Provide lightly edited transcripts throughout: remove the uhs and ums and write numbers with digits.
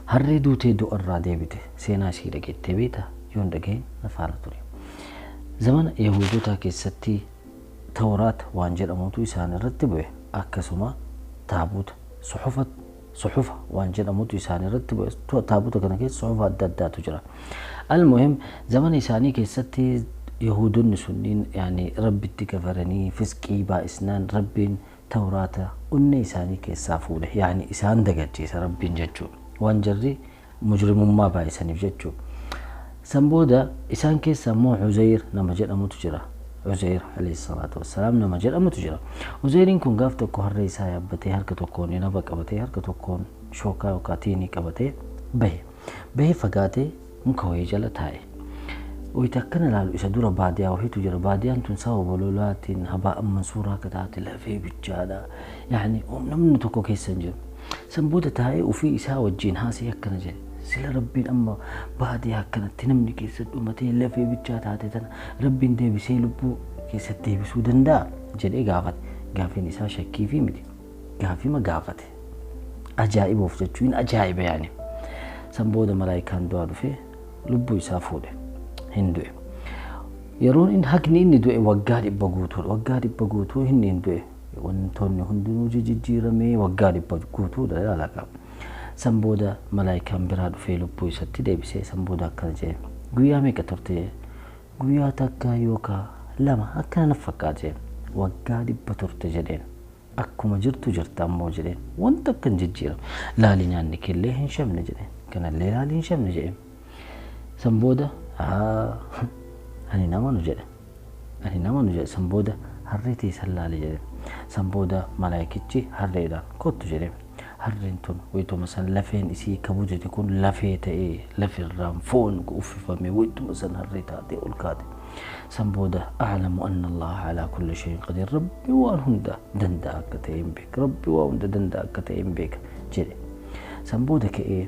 Harree duutee du'arraa deebite seenaa ishii dhageettee beektaa? Yoon dhaga'e na faana ture. Zamana Yahudotaa keessatti Tawraat waan jedhamutu isaan irratti bu'e. Akkasuma taabuta suxufa waan jedhamutu isaan irratti bu'e. Taabuta kana keessa suxufa adda addaatu jira. Almuhim zamana isaanii keessatti Yahudonni sunniin yaani Rabbitti kafaranii fisqii baay'isnaan Rabbiin Tawraata onnee isaanii keessaa fuudhe. Yaani isaan dagachiisa Rabbiin jechuudha. Waan jarri mujrimummaa baay'isaniif jechuudha. San booda isaan keessa immoo Uzayir nama jedhamutu jira. Uzayir alayhi salaatu wassalaam nama jedhamutu jira. Uzayiriin kun gaaf tokko harree isaa yaabbatee harka tokkoon inaba qabatee harka tokkoon shookaa yookaan tiinii qabatee bahe. Bahee fagaatee muka wayii jala taa'e. Wayita akkana ilaalu isa dura baadiyaa wayiitu jira. Baadiyaan tun sababa lolaatiin habaa mansuuraa akka taate lafee bichaadha. Yaani namni tokko keessa hin jiru. San booda taa'ee ofii isaa wajjin haasa'ee akkana jedhe. Sila Rabbiin amma baadiyaa akkanatti namni keessa dhumatee lafee bichaa taate tana Rabbiin deebisee lubbuu keessatti deebisuu danda'a jedhee gaafate. Gaafiin isaa shakkii fi miti. Gaafima gaafate. Ajaa'ibuuf jechuun ajaa'iba yaani. San booda malaayikaan du'aa dhufee lubbuu isaa fuudhe. Hin du'e. Yeroon inni haqni inni du'e waggaa 100 guutuudha. Waggaa 100 guutuu inni hin du'e. Wantoonni hundinuu jijjiiramee waggaa 100 guutuudha ilaala qaba. San booda malaayikaan biraa dhufee lubbuu isatti deebisee san booda akkana jedhe. Guyyaa meeqa turte? Guyyaa takka yookaan lama akkana na fakkaate. Waggaa 100 turte jedheen. Akkuma jirtu jirta ammoo jedheen. Wanta akka hin jijjiiramu. Laali nyaanni keellee hin shamne jedheen. Kanallee laali hin shamne jedheen. San booda ani namanu jedhe. Ani namanu jedhe. San booda harree teessan laali jedhe. San booda malaayikichi harreedhaan kottu jedhe. Harreen tun wayituma san lafeen isii kabujate kun lafee ta'ee lafirraan foon uffifame wayituma san harree taatee ol kaate. San booda a'lamu anna Allaha alaa kulli shay'in qadiir Rabbi waan hunda danda'a akka ta'e hin beeka. Rabbi waan hunda danda'a akka ta'e hin beeka jedhe. San booda ka'ee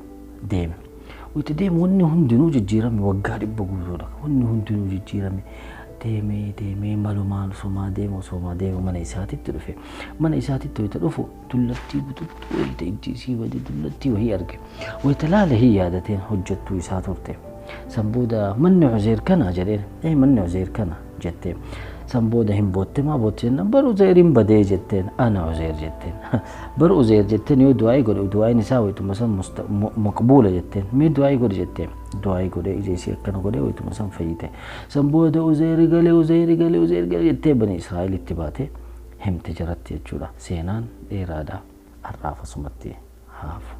deeme. Wayita deemu wanni hundinuu jijjiirame waggaa 100 guutuudha. Wanni hundinuu jijjiirame deemee deemee malumaan osomaa deemu osomaa deemu mana isaatitti dhufe. Mana isaatitti wayita dhufu dullattii bututtuu wayita ijji isii bade dullattii wayii arge. Wayita laale hin yaadateen hojjettuu isaa turte. San booda manni Uzeer kana jedheen. Ee manni Uzeer kana jetteen. San booda hin bootte maa bootte jennaan bar Uzeeriin badee jetteen. Ana Uzeer jetteen. Bar Uzeer jetteen yoo du'aa'ii godhe du'aa'iin isaa wayituma san maqbuula jetteen. Mee du'aa'ii godhe jetteen. Du'aa'ii godhee ija isii akkana godhee wayituma san fayyite. San booda Uzeeri galee Uzeeri galee Uzeeri galee jettee bani Israa'elitti baate himte jaratti jechuudha. Seenaan dheeraadha. Har'aaf asumatti haafu.